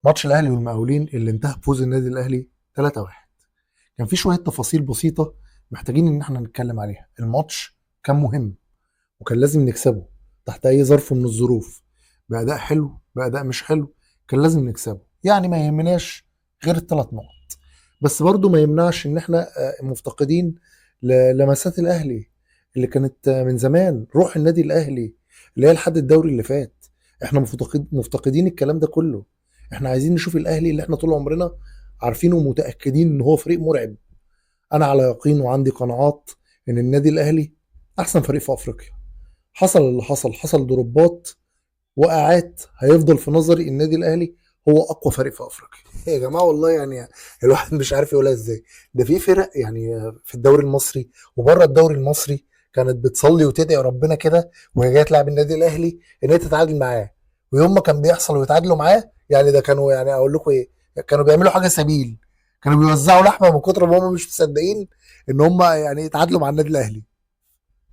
ماتش الاهلي والمقاولين اللي انتهى بفوز النادي الاهلي 3-1، كان في شوية تفاصيل بسيطة محتاجين ان احنا نتكلم عليها. الماتش كان مهم وكان لازم نكسبه تحت اي ظرف من الظروف، باداء حلو باداء مش حلو كان لازم نكسبه. يعني ما يهمناش غير الثلاث نقط، بس برضو ما يمنعش ان احنا مفتقدين للمسات الاهلي اللي كانت من زمان، روح النادي الاهلي اللي هي لحد الدوري اللي فات. احنا مفتقدين الكلام ده كله. احنا عايزين نشوف الاهلي اللي احنا طول عمرنا عارفينه ومتاكدين ان هو فريق مرعب. انا على يقين وعندي قناعات ان النادي الاهلي احسن فريق في افريقيا. حصل اللي حصل، حصل ضربات وقعات، هيفضل في نظري النادي الاهلي هو اقوى فريق في افريقيا. يا جماعة والله يعني الواحد مش عارف يقولها ازاي. ده في فرق يعني في الدوري المصري وبره الدوري المصري كانت بتصلي وتدعي ربنا كده وهي جاية تلعب النادي الاهلي ان هي تتعادل معاه، ويوم ما كان بيحصل ويتعادلوا معاه يعني ده كانوا يعني اقول لكم ايه، كانوا بيعملوا حاجة سبيل، كانوا بيوزعوا لحمه من كتر ما هم مش مصدقين ان هم يعني يتعادلوا مع النادي الاهلي.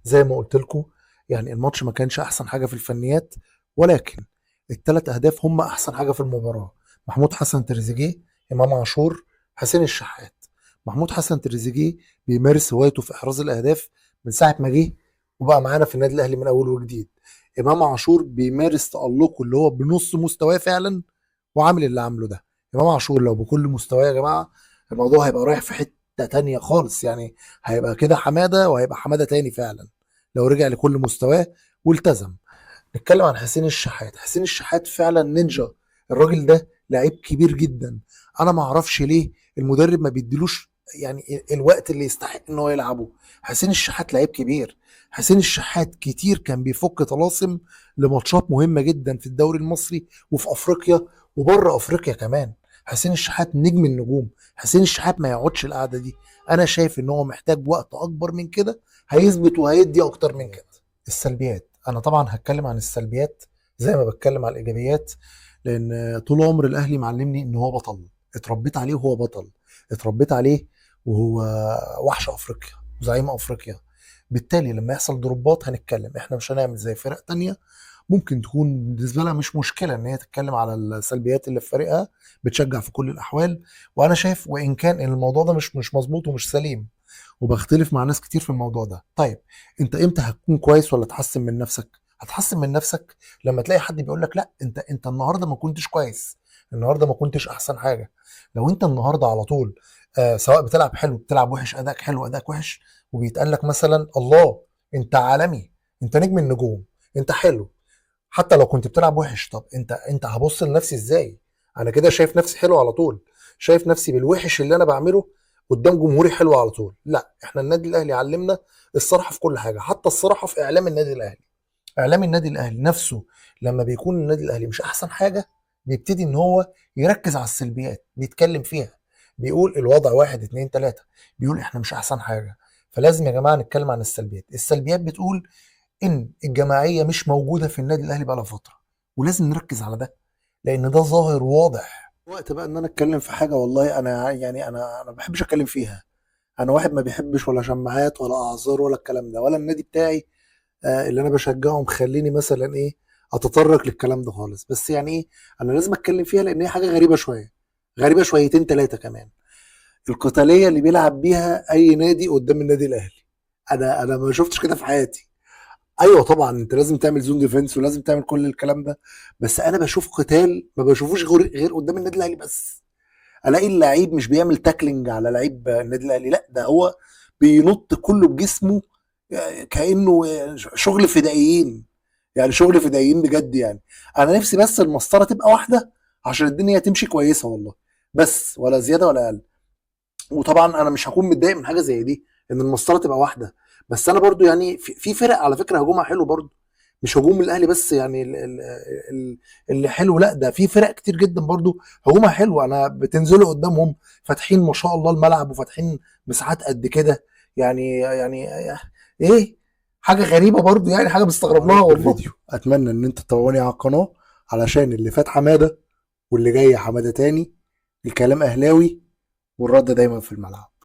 زي ما قلت لكم يعني الماتش ما كانش احسن حاجة في الفنيات، ولكن الثلاث اهداف هم احسن حاجة في المباراة. محمود حسن تريزيجيه، امام عاشور، حسين الشحات. محمود حسن تريزيجيه بيمارس هوايته في احراز الاهداف من ساعة ما جه وبقى معانا في النادي الاهلي من اول وجديد. امام عاشور بيمارس تالقه اللي هو بنص مستواه فعلا وعامل اللي عامله ده. امام عاشور لو بكل مستواه يا جماعة الموضوع هيبقى رايح في حتة تانية خالص، يعني هيبقى كده حمادة وهيبقى حمادة تاني فعلا لو رجع لكل مستواه والتزم. نتكلم عن حسين الشحات. حسين الشحات فعلا نينجا، الراجل ده لعيب كبير جدا. انا ما اعرفش ليه المدرب ما بيديلوش يعني الوقت اللي يستحق ان هو يلعبه. حسين الشحات لعيب كبير. حسين الشحات كتير كان بيفك طلاسم لماتشات مهمة جدا في الدوري المصري وفي افريقيا وبره افريقيا كمان. حسين الشحات نجم النجوم. حسين الشحات ما يقعدش القعدة دي. انا شايف ان هو محتاج وقت اكبر من كده، هيثبت وهيدي اكتر من كده. السلبيات، انا طبعا هتكلم عن السلبيات زي ما بتكلم على الايجابيات، لان طول عمر الاهلي معلمني ان هو بطل، اتربيت عليه وهو بطل، اتربيت عليه وهو وحش افريقيا وزعيم افريقيا. بالتالي لما يحصل ضربات هنتكلم. احنا مش هنعمل زي فرق تانية ممكن تكون بالنسبة لها مش مشكلة ان هي تتكلم على السلبيات اللي في فريقها، بتشجع في كل الاحوال. وانا شايف وان كان الموضوع ده مش مظبوط ومش سليم، وبختلف مع ناس كتير في الموضوع ده. طيب انت امتى هتكون كويس ولا تحسن من نفسك؟ هتحسن من نفسك لما تلاقي حد بيقول لك لا انت النهارده ما كنتش كويس، النهارده ما كنتش احسن حاجة. لو انت النهارده على طول سواء بتلعب حلو بتلعب وحش، ادائك حلو ادائك وحش، وبيتقال لك مثلا الله انت عالمي، انت نجم النجوم، انت حلو، حتى لو كنت بتلعب وحش. طب انت هبص لنفسي ازاي؟ انا كده شايف نفسي حلو على طول، شايف نفسي بالوحش اللي انا بعمله قدام جمهوري حلو على طول. لا، احنا النادي الاهلي علمنا الصراحة في كل حاجة، حتى الصراحة في اعلام النادي الاهلي. اعلام النادي الاهلي نفسه لما بيكون النادي الاهلي مش احسن حاجة بيبتدي ان هو يركز على السلبيات، بيتكلم فيها، بيقول الوضع 1 2 3، بيقول احنا مش احسن حاجة. فلازم يا جماعة نتكلم عن السلبيات. السلبيات بتقول ان الجماعية مش موجودة في النادي الاهلي بقالها فترة، ولازم نركز على ده لان ده ظاهر واضح. وقت بقى ان انا اتكلم في حاجة والله انا يعني انا ما بحبش اتكلم فيها. انا واحد ما بيحبش ولا شماعات ولا اعذار ولا الكلام ده، ولا النادي بتاعي اللي انا بشجعه مخليني مثلا ايه اتطرق للكلام ده خالص. بس يعني ايه، انا لازم اتكلم فيها لان هي حاجة غريبة شوية، غريبة شويتين ثلاثة كمان. القتالية اللي بيلعب بيها اي نادي قدام النادي الاهلي، انا ما شفتش كده في حياتي. ايوه طبعا انت لازم تعمل zone defense ولازم تعمل كل الكلام ده، بس انا بشوف قتال ما بشوفوش غير قدام النادي الاهلي بس. الاقي اللعيب مش بيعمل tackling على لعيب النادي الاهلي، لا ده هو بينط كله بجسمه كانه شغل فدائيين، يعني شغل فدائيين بجد. يعني انا نفسي بس المسطره تبقى واحدة عشان الدنيا تمشي كويسة والله، بس ولا زيادة ولا اقل. وطبعا انا مش هكون متضايق من حاجة زي دي ان المسطره تبقى واحدة، بس انا برضو يعني في فرق على فكرة هجومها حلو برضو، مش هجوم الاهلي بس يعني اللي حلو، لا ده في فرق كتير جدا برضو هجومها حلو. انا بتنزلوا قدامهم فاتحين ما شاء الله الملعب وفاتحين مساحات قد كده، يعني ايه حاجة غريبة برضو، يعني حاجة بستغرب لها والله. الفيديو اتمنى ان انتوا تتابعوني على القناة علشان اللي فات حمادة واللي جاي حمادة تاني. الكلام اهلاوي والرد دايما في الملعب.